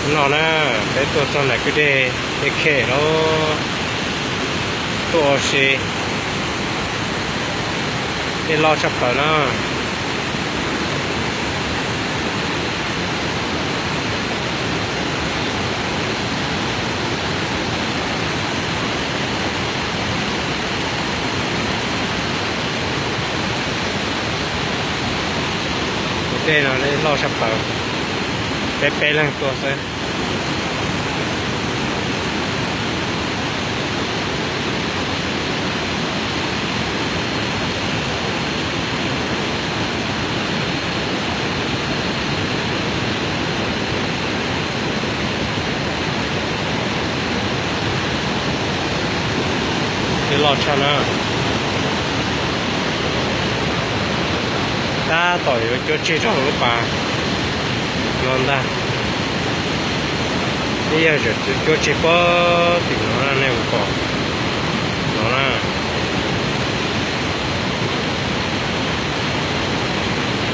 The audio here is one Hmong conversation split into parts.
No na, peb tuaj txog ntawm kwj deg, dej khem lawm, tuaj ua si, dej loj tshaj plaws na. Tus dej no dej loj tshaj plaws, peb peb leeg tuaj xwb. Dej loj tshaj na. Tab tom yuav cuab tsig rau lub pas no ntag. Peb yog tseem cuab tsig puag tim no na, nej mus pom no na.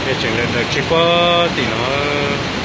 Peb tseem daws tsig puag tim no.